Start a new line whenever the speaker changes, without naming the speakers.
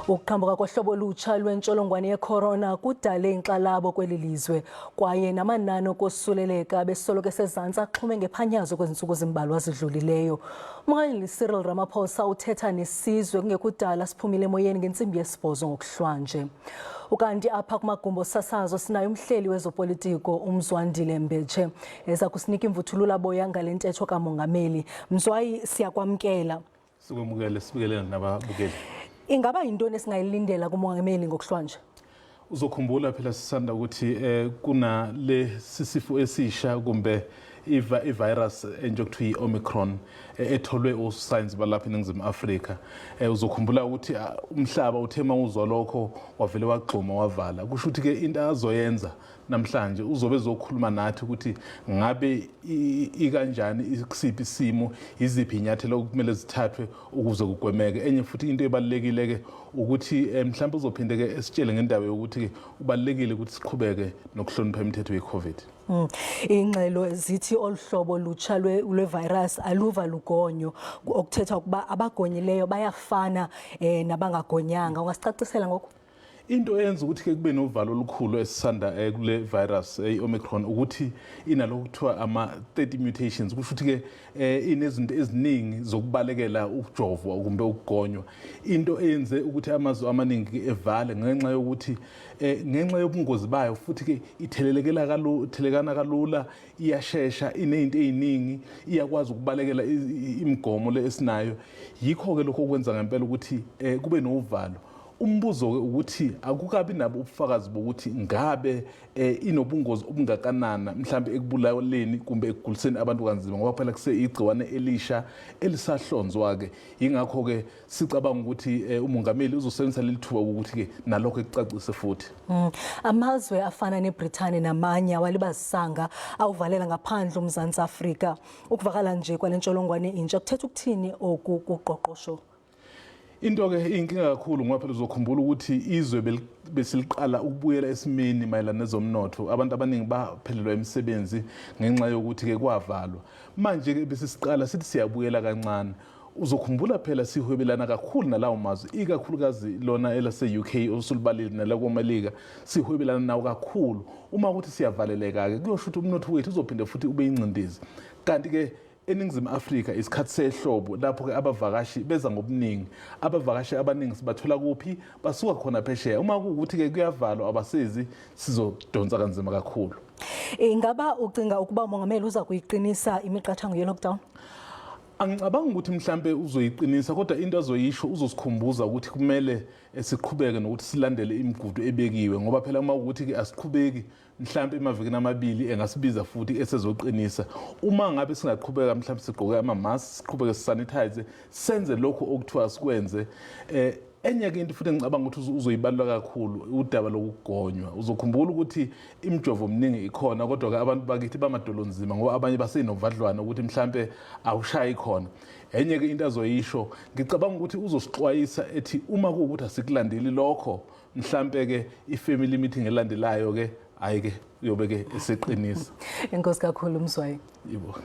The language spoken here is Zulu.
Ukuqhambuka kohlobo olutsha lwentsholongwane yecorona kudale inkxalabo kweli lizwe kwaye namanani okosuleleka besoloko esezantsi axhume ngephanyazo kwezi ntsuku zimbalwa zidlulileyo. Umongameli Cyril Ramaphosa uthetha nesizwe kungekudala siphumile emoyeni ngentsimbi yesibhozo ngokuhlwanje. Ukanti apha kumagumbi osasazo sinaye umhleli wezopolitiko uMzwandile Mbetshe eza kusinika imvuthulula boya ngale ntetho kamongameli. Mzwayi, siyakwamkela.
Sikwamukele, sibingelele nababukeli.
Ingaba yintoni esingayilindela kumongameli ngokuhlwanje?
Uzokhumbula phela sisanda ukuthi kuna le sisifo esisha kumbe ivirus entsha okuthiwa i-Omicron etholwe ososayensi balapha eNingizimu Afrika. Uzokhumbula ukuthi umhlaba uthe uma uzwa lokho wavele wagxuma wavala. Kusho ukuthi ke into azoyenza namhlanje uzobe ezokhuluma nathi ukuthi ngabe ikanjani, ikusiphi isimo, iziphi inyathelo okumele zithathwe ukuze kugwemeke. Enye futhi into ebalulekile ke ukuthi mhlawumbe uzophinde ke esitshele ngendaba yokuthi ke ubalulekile ukuthi siqhubeke nokuhlonipha imithetho ye-COVID.
Ingxelo zithi olu hlobo lutsha lwevirus aluva lugonyo, okuthetha ukuba abagonyileyo bayafana nabangagonyanga. Ungasicacisela ngoku?
Into eyenza ukuthi ke kube novalo olukhulu esisanda kule virus i-Omicron ukuthi inalokhu kuthiwa ama-30 mutations, kusho ukuthi ke inezinto eziningi zokubalekela ukujovwa kumbe ukugonywa. Into eyenze ukuthi amazwe amaningi evale ngenxa yokuthi ngenxa yobungozi bayo, futhi ke ithelelekela kalula, ithelekana kalula, iyashesha, inezinto eziningi, iyakwazi ukubalekela imigomo le esinayo. Yikho ke lokho okwenza ngempela ukuthi kube novalo. Umbuzo-ke ukuthi akukabi nabo ubufakazi bokuthi ngabe inobungozi obungakanana mhlambe ekubulaleni kumbe ekuguliseni abantu kanzima, ngoba phela kuse igciwane elisha elisahlonzwa-ke. Yingakho-ke sicabanga ukuthi umongameli uzosebenzisa leli thuba ukuthi-ke nalokho ekucacise futhi.
Amazwe afana neBrithani namanye awalibazisanga awuvalela ngaphandle uMzantsi Afrika. Ukuvakala nje kwale ntsholongwane intsha kuthetha ukuthini oku kuqoqosho?
Into-ke iyinkinga kakhulu ngoba phela uzokhumbula ukuthi izwe besiliqala ukubuyela esimeni mayelana nezomnotho. Abantu abaningi baphelelwa imisebenzi ngenxa yokuthi-ke kwavalwa. Manje-ke besisiqala sithi siyabuyela kancane. Uzokhumbula phela sihwebelana kakhulu nalawo mazwe, ikakhulukazi lona elase-UK osulibalile nelakoMelika, sihwebelana nawo kakhulu. Uma ukuthi siyavaleleka-ke kuyosho ukuthi umnotho wethu uzophinde futhi ube ingcindezi. Kanti-ke eNingizimu Afrika isikhathi sehlobo lapho-ke abavakashi beza ngobuningi. Abavakashi abaningi sibathola kuphi? Basuka khona phesheya. Uma kuwukuthi-ke kuyavalwa abasezi, sizodonsa kanzima kakhulu.
Ingaba ucinga ukuba umongameli uza kuyiqinisa imiqathango ye-lockdown?
Angicabangi ukuthi mhlambe uzoyiqinisa, kodwa into azoyisho uzosikhumbuza ukuthi kumele siqhubeke nokuthi silandele imigudu ebekiwe, ngoba phela uma ukuthi-ke asiqhubeki mhlampe emavikini amabili engasibiza futhi esezoqinisa. Uma ngabe singaqhubeka mhlampe sigqoke ama-mask, siqhubeke sisanitize, senze lokhu okuthiwa sikwenze. Enye-ke into futhi engicabanga ukuthi uzoyibalula kakhulu udaba lokugonywa. Uzokhumbula ukuthi imijovo miningi ikhona, kodwa-ke abantu bakithi bamadolonzima ngoba abanye basenovadlwana ukuthi mhlampe awushayi khona. Enye-ke into azoyisho, ngicabanga ukuthi uzosixwayisa ethi uma kuwukuthi asikulandeli lokho, mhlampe-ke i-family meeting elandelayo-ke hhayi-ke uyobe-ke eseqinisa.
Enkosi kakhulu Mzwayi.
Yebo.